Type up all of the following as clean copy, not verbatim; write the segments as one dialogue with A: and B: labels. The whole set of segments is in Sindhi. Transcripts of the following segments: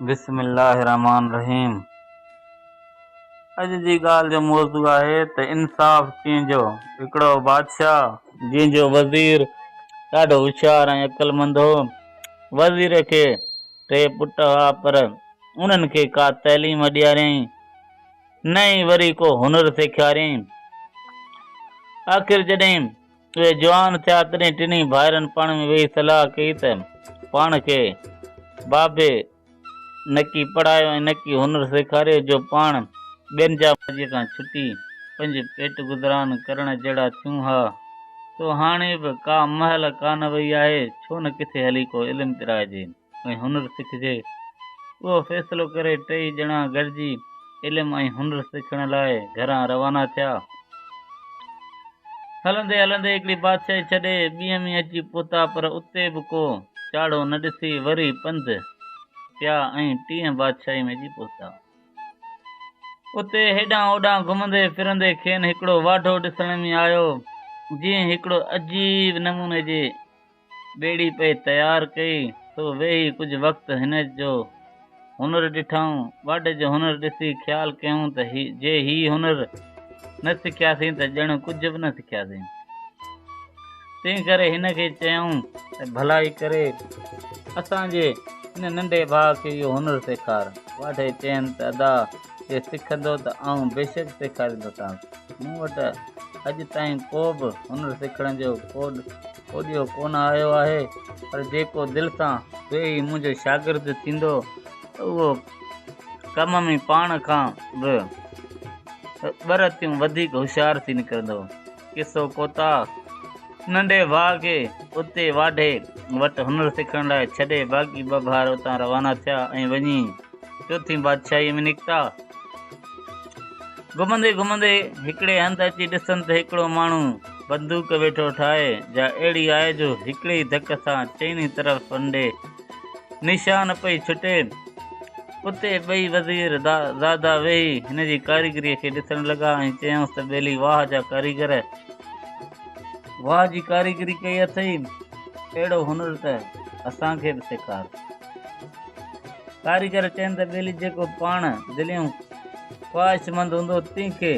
A: بسم الله الرحمٰن الرحيم اڄ جي ڳالهه جو موضوع آهي ته انصاف چين جو هڪڙو بادشاهه جنهن جو وزير ڏاڍو هوشيار ۽ عقلمند هو. وزير کي ٽي پٽ هئا پر انهن کي ڪا تعليم ڏياريائين نه ئي وري ڪو هنر سيکاريائين. آخر جڏهن اهي جوان ٿيا تڏهن ٽنهي ڀائرن پاڻ ۾ ويهي صلاح ڪئي ته پاڻ کي بابي نڪي پڙهايو ۽ نڪي هنر سيکاريو جو پاڻ ٻين جا مرضيء کان ڇٽي پنهنجو پيٽ گذران ڪرڻ جهڙا ٿيون ها، سو هاڻي به ڪا مهل ڪانه وئي آهي، ڇو نه ڪٿي هلي ڪو علم پرائجي ۽ هنر سکجي. اهو فيصلو ڪري ٽيئي ڄڻا گڏجي علم ۽ هنر سکڻ لاء گهران روانا ٿيا. هلندي هلندي هڪڙي بادشاهي ڇڏي ٻيء ۾ اچي پهتا پر اتي به ڪو چاڙهو نه ڏسي وري پنڌ پيا ۽ ٽينء بادشاهي ۾ اچي پهتا. اتي هيڏانهن هوڏانهن گهمندي ڦرندي کين هڪڙو واڍو ڏسڻ ۾ آيو، جنهن هڪڙو عجيب نموني جي ٻيڙي پئي تيار ڪئي، سو ويهي ڪجهه وقت هن جو هنر ڏٺائون. واڍي جو هنر ڏسي خيال ڪيائون ته جي هي هنر نه سکياسين ته ڄڻ ڪجهه به نه سکياسين. تنهن ڪري هن کي چيائون ته ڀلائي ڪري اسان جي هن ننڍي ڀاء کي اهو هنر سيکار. واڍي چين ته ادا جي سکندو ته آئون بيشڪ سيکاريندوسانس. مون وٽ اڄ تائين ڪو به هنر سکڻ جو ڪوڏيو ڪونه آيو آهي، پر جيڪو دل سان ويهي منهنجو شاگرد ٿيندو ته اهو ڪم ۾ پاڻ کان به ٻه رتيون وڌيڪ هوشيار ٿي نڪرندو. قصو ڪوتاهه، ننڍي ڀاء کي اتي واڍي وٽ هنر سکڻ لاء ڇڏي باقي ٻه ڀائر اتان روانا ٿيا ۽ وڃي چوٿين بادشاهيء ۾ نڪتا. گهمندي گهمندي هڪڙي هنڌ اچي ڏسن ته هڪڙو ماڻهو بندوق ويٺو ٺاهي، جا اهڙي آهي جو هڪڙي ئي ڌڪ سان چئني طرفن ڏي نشان پئي ڇٽي. اتي ٻئي وزير زادا ويهي هن جي ڪاريگريء کي ڏسڻ لڳا ۽ چيائونس ته ٻيلي واهه جا ڪاريگر! واهه جي ڪاريگري ڪئي اٿئي، اهڙو هنر ته اسان کي به سيکار. ڪاريگر چين ته ٻيلي جيڪو پاڻ دليون خواهشمند هوندو تنهن کي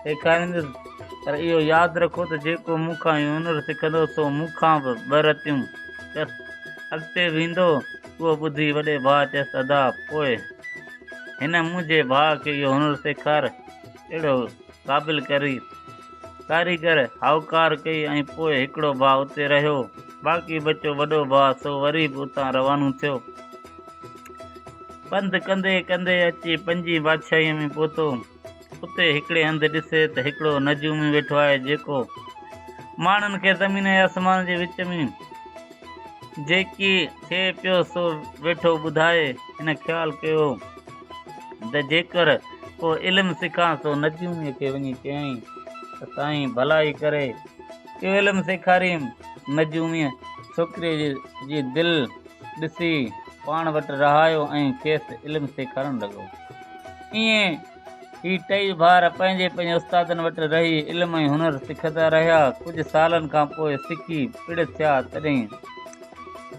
A: سيکاريندس پر اهو ياد رکو ته جيڪو مون کان اهو هنر سکندو سو مون کان به ٻه رتيون چس اڳتي ويندو. اهو ٻڌي وڏي ڀاء چيس ادا پوء هن منهنجي ڀاء کي اهو هنر سيکار اهڙو قابل ڪري. ڪاريگر هائوڪار ڪئي ۽ پوء هڪڙو ڀاء اتي رهيو، باقي بچيو وڏو ڀاء سو وري به اتان روانو ٿيو. پنڌ ڪندي ڪندي اچي پنجين بادشاهيء ۾ پهتو. اتي هڪڙي هنڌ ڏسي ته هڪڙو نجومي ويٺو آهي، جيڪو ماڻهن کي زمين ۽ آسمان جي وچ ۾ جيڪي ٿئي پيو سو ويٺو ٻڌائي. هن خيال ڪيو ته جيڪر ڪو علم سکان، سو نجوميء کي وڃي چيائين ته سائين ڀلائي ڪري اهو علم سيکاريم. نجوميء ڇوڪري جي دل ڏسي پاڻ وٽ رهايو ۽ کيس علم سيکارڻ لڳو. ائين هي ٽئي ڀائر پنهنجي پنهنجي استادن وٽ رهي علم ۽ هنر سکندا رهيا. ڪجهه سالن کان پوء سکي پڙ ٿيا، تڏهن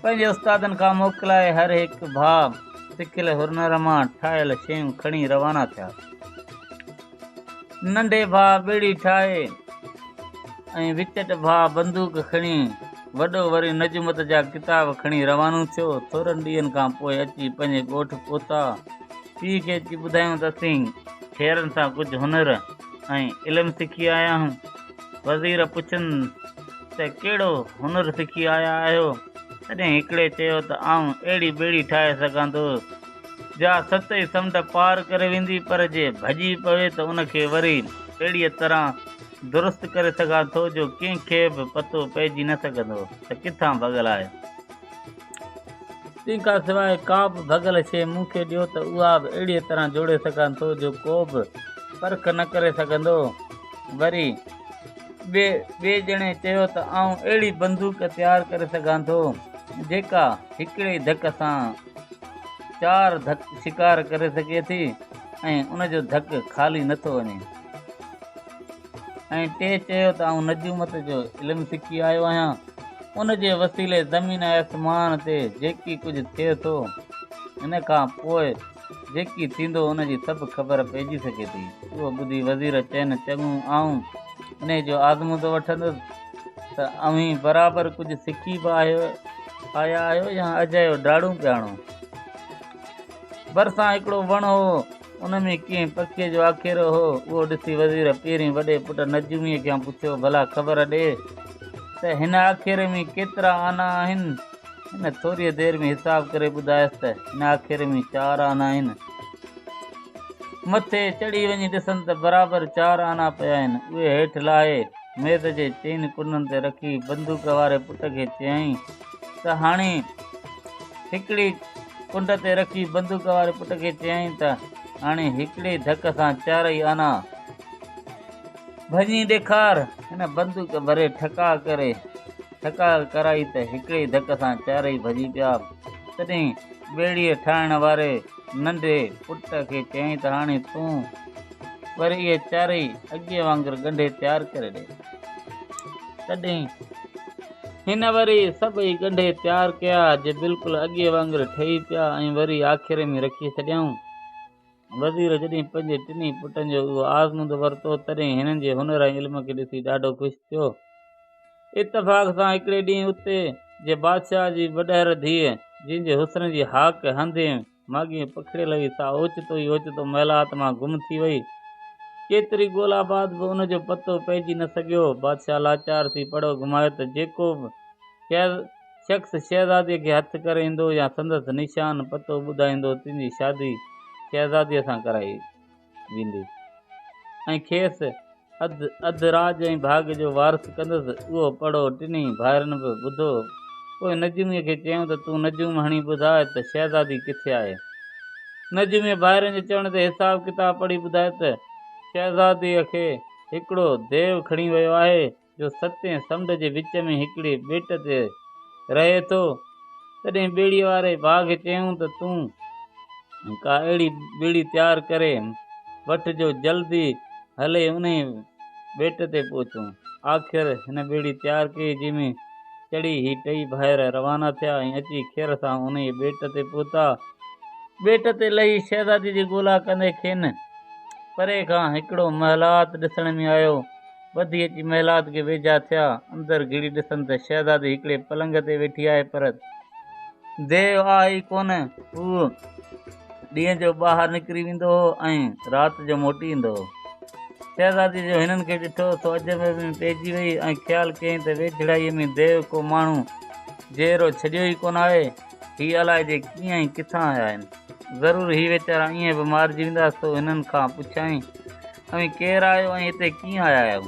A: پنهنجي استادن کان موڪلائي هر هڪ ڀاء سکيل هنر مان ٺاهيل شيون کڻي روانا ٿيا. ننڍي ڀاء ٻيڙي ٺاهي ۽ وچٽ ڀاء بندوق کڻي، وڏو وري نجومت جا ڪتاب کڻي روانو ٿيو. ٿورن ڏينهن کان پوء اچي پنهنجي ڳوٺ پهتا. پيء کي اچي ٻڌايائون ته اسين خيرن سان ڪجهه هنر ۽ علم سکي آيا آهيون. وزير پڇين ته ڪهڙو هنر سکي آيا آهيو؟ تڏهن هڪڙي چيو ته آئون اهڙي ٻيڙي ٺاهي سگهان ٿو، جا ست ئي سمنڊ پار ڪري ويندي، پر جي ڀڄي پوي ته ان کي وري اهڙيء طرح درست ڪري سگهان ٿو، جو ڪنهن کي به پتو پئجي نه سگهندو ته ڪٿان ڀڳل آهي. تنهن کان سواء ڪا به ڀڳل شيء مون کي ڏيو ته اها به اهڙيء طرح جوڙي سگهان ٿو جو ڪو به پرک نه ڪري سگهندو. وري ٻئي ڄڻي چيو ته آئون اهڙي بندوق تيار ڪري سگهان ٿو جيڪا هڪڙي ئي ڌڪ سان چار ڌڪ شڪار ڪري سگهي ٿي ۽ ان جو ڌڪ خالي نٿو وڃي. ۽ ٽئين چيو ته آئون نجومت جو علم سکي آيو آهيان، ان جي وسيلي زمين ۽ آسمان تي جيڪي ڪجهه ٿئي ٿو. ان کان پوء جيڪي ٿيندو ان جي سڀ خبر پئجي سگهي ٿي. اهو ٻڌي وزير چين، چڱو آئون انهيء جو آزمودو وٺندس ته اوهين برابر ڪجهه سکي به آيا آهيو يا اجايو ڊاڙون پيا هڻو. ڀرسان هڪڙو وڻ هو، ان ۾ ڪنهن پکيء جو آکيرو هو. اهو ڏسي وزير پهرين وڏي پٽ نجوميء کان پڇيو، ڀلا خبر ڏي ته هن آکيري ۾ ڪيترا آنا آهن؟ هن ٿوريء دير ۾ حساب ڪري ٻڌايس ته هن آکيري ۾ چار آنا آهن. مٿي چڙهي وڃي ڏسن ته برابر چار آنا پيا آهن. اهي هيٺ لاهي ميز جي چئن ڪنڊن تي رکي بندوق واري پٽ کي چيائين ته هاڻي هڪڙي ڪنڊ تي رکي بندوق واري پٽ کي چيائين ته هاڻي هڪڙي ڌڪ سان چارئي آنا ڀڃي ڏيکار. هن بندوق ڀري ٺڪاء ڪري ٺڪاء ڪرائي ته هڪڙي ڌڪ سان چارئي ڀڄي پيا. تڏهن ٻيڙيء ٺاهڻ واري ننڍي پٽ کي چيائين ته هاڻي تون وري اهي چارئي اڳئين وانگر ڳنڍي تيار ڪري ڏي. تڏهن هن وري سڀئي ڳنڍي تيار ڪيا، جي بلڪل اڳئين وانگر ٺهي پيا ۽ وري آکيري ۾ رکي ڇڏيائون. وزير جڏهن پنهنجي ٽنهي پٽن جو اهو آزمودو ورتو، تڏهن هنن جي هنر ۽ علم کي ڏسي ڏاڍو خوش ٿيو. اتفاق سان هڪڙي ڏينهن اتي جي بادشاهه جي وڏهر ڌيء، جنهن جي حسن جي هاڪ هنڌين ماڳهين پکڙيل هئي، سا اوچتو ئي اوچتو محلات مان گم ٿي وئي. ڪيتري ڳولا بعد به ان جو پتو پئجي نه سگهيو. بادشاهه لاچار ٿي پڙهو گهمايو ته جيڪو به شخص شهزاديء کي هٿ ڪري ايندو يا سندس نشان پتو ٻڌائيندو، تنهن جي شادي شهزاديء سان ڪرائي ويندي ۽ کيس اڌ اڌ راڄ ۽ ڀاڳ جو وارث ڪندس. اهو پڙهو ٽنهي ڀائرن به ٻڌو. پوء نجوميء کي چيائون ته تون نجوم هڻي ٻڌاء ته شهزادي ڪٿي آهي؟ نجوميء ڀائرن جي چوڻ تي حساب ڪتاب پڙهي ٻڌايو ته شهزاديء کي هڪڙو ديو کڻي ويو آهي، جو ستين سمنڊ جي وچ ۾ هڪڙي ٻيٽ تي رهي ٿو. تڏهن ٻيڙيء واري ڀاء کي چيائون ته تون ڪا اهڙي ٻيڙي تيار ڪري وٺ جو جلدي هلي انهيء ٻيٽ تي پهچون. آخر هن ٻيڙي تيار ڪئي، جنهن ۾ چڙهي هي ٽئي ڀائر روانا ٿيا ۽ اچي خير سان انهيء ٻيٽ تي پهتا. ٻيٽ تي لهي شهزادي جي ڳولا ڪندي کين پري کان هڪڙو محلات ڏسڻ ۾ آيو. وڌي اچي محلات کي ويجها ٿيا. اندر گهڙي ڏسن ته شهزادي هڪڙي پلنگ تي ويٺي آهي، پر ديو آهي ئي ڪونه. هو ڏينهن جو ٻاهر نڪري ويندو هو ۽ رات جو موٽي ايندو هو. شهزاديء جو هنن کي ڏٺو، سو عجب ۾ پئجي ويئي ۽ خيال ڪيائين ته ويجهڙائيء ۾ ديو ڪو ماڻهو جيئرو ڇڏيو ئي ڪونه آهي. هي الائجي ڪيئن ۽ ڪٿان آيا آهن. ضرور هي ويچارا ائين به مارجي ويندا، سو هنن کان پڇيائين. اوهين ڪير آهيو ۽ هتي ڪيئن آيا آهيو؟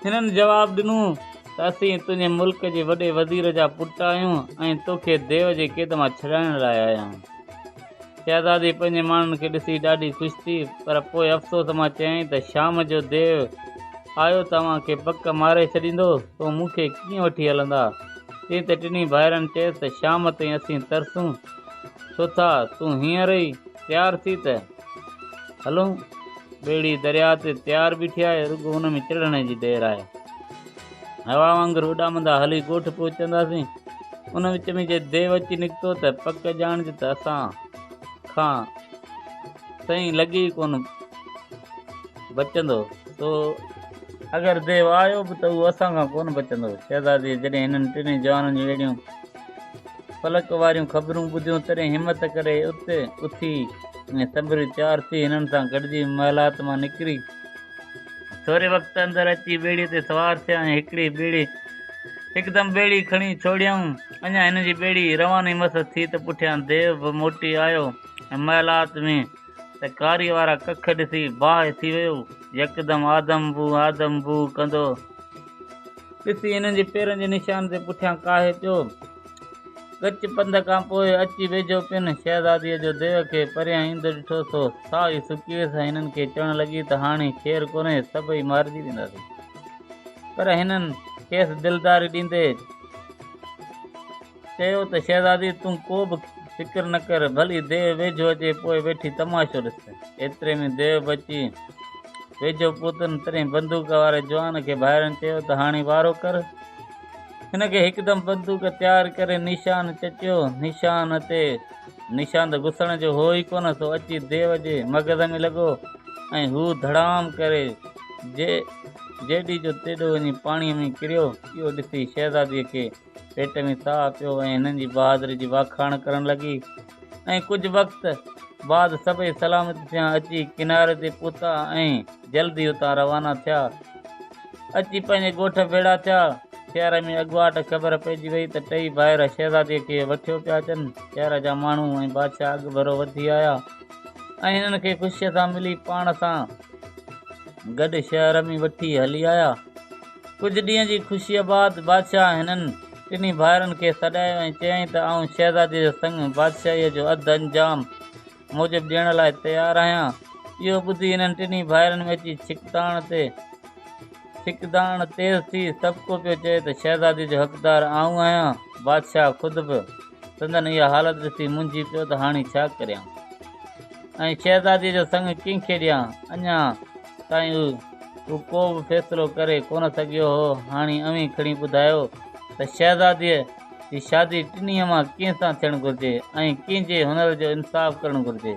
A: هنن جواب ڏنو ته اسين تنهنجي ملڪ جي وڏي وزير جا پٽ آهيون ۽ توکي ديو جي قيد مان ڇڏائڻ لاء آيا آهيون. شهزادي پنهنجي ماڻهن کي ڏسي ڏاڍي خوش ٿي، پر پوء افسوس مان چيائين ته شام جو ديو آيو ته اوهان کي پڪ ماري ڇڏيندو، سو مون کي ڪيئن وٺي هلندا؟ تنهن تي ٽنهي ڀائرن چيس ته شام تائين اسين ترسون ڇو ٿا، تون هينئر ئي تيار ٿي ته هلون. ٻيڙي درياء تي تيار بيٺي آهي، رڳو ان ۾ چڙهڻ جي دير آهي. هوا وانگر اڏامندا هلي ڳوٺ پهچنداسين. ان وچ ۾ جي ديو اچي نڪتو ته پڪ ڄاڻج ته اسان کان سئي لڳي ئي ڪونه بچندو. سو اگر ديو آيو به ته اهو اسان کان ڪونه بچندو. شهزاديء جڏهن هنن ٽنهي جوانن جون اهڙيون فلڪ واريون خبرون ٻڌيون، تڏهن همت ڪري ات اٿي ۽ سنڀري تيار ٿي هنن سان گڏجي محلات مان نڪري ٿوري وقت اندر اچي ٻيڙيء تي سوار ٿيا ۽ هڪڙي ٻيڙي هڪدم ٻيڙي کڻي ڇوڙيائون. اڃا هن جي ٻيڙي رواني مس ٿي ته پٺيان ديو به موٽي آيو ۽ محلات ۾ ته ڪاريء وارا ڪک ڏسي باهه ٿي ويو. يڪدم آدم بو آدم بو ڪندو ڏسي هنن جي پيرن جي نشان تي پٺيان ڪاهي پيو. ڳچ پنڌ کان پوء اچي ويجهو پين. شهزاديء جو ديو کي پريان ايندو ڏٺو سو ساهه ئي سڪي ويس ۽ هنن کي چوڻ لڳي ته هاڻي خير ڪونهي، سڀئي مارجي وينداسين. پر هنن کيس دلداري ڏيندي چيو ته شهزادي تون ڪو به فڪر نه ڪر، ڀلي ديو ويجهو اچي پوء ويٺي تماشو ڏس. ايتري ۾ ديو به اچي ويجهو پهتن، تڏهن بندوق واري جوان کي ڀائرن چيو ته هاڻي وارو ڪر. هن کي هڪدم بندوق تيار ڪري نشان چٽيو، نشان تي. نشان ته گسڻ جو هو ئي ڪونه، سو اچي ديو جي مغز ۾ لڳو ۽ هو ڌڙام ڪري جيڏي جو تيڏو وڃي پاڻيء ۾ ڪريو. اهو ڏسي شهزاديء کي پيٽ ۾ ساهه پيو ۽ هنن جي بهادري جي واکاڻ ڪرڻ لڳي ۽ ڪجهه وقت بعد سڀئي سلامتي سان اچي ڪناري تي پهتا ۽ جلد ئي اتان روانا ٿيا. اچي پنهنجي ڳوٺ ڀيڙا ٿيا. شهر ۾ اڳواٽ خبر پئجي وئي ته ٽئي ڀائر شهزاديء کي وٺيو پيا اچن. شهر جا ماڻهو ۽ بادشاهه اڳڀرو وڌي آيا ۽ هنن کي خوشيء سان ملي پاڻ سان گڏ شهر ۾ وٺي هلي آيا. ڪجهه ڏينهن جي خوشيء بعد بادشاهه هنن ٽنهي ڀائرن کي سڏايو ۽ چيائين ته آئون شهزاديء جو سڱ بادشاهيء جو اڌ انجام موجب ڏيڻ لاء تيار آهيان. اهو ٻڌي هنن ٽنهي ڀائرن ۾ اچي ڇڪتاڻ تيز ٿي. سڀڪو پيو چئي ته شهزاديء جو حقدار آئون آهيان. بادشاهه خود به سندن اها حالت ڏسي منجهي پيو ته هاڻي ڇا ڪريان ۽ شهزاديء جو سڱ ڪنهن کي ڏيان. اڃا تائين هو ڪو به فيصلو ڪري ڪونه سگهيو هو. هاڻي اوهين کڻي ٻڌايو ته شهزاديء جي شادي ٽنهي مان ڪنهن سان ٿيڻ گهرجي ۽ ڪنهن جي هنر جو انصاف ڪرڻ گهرجي؟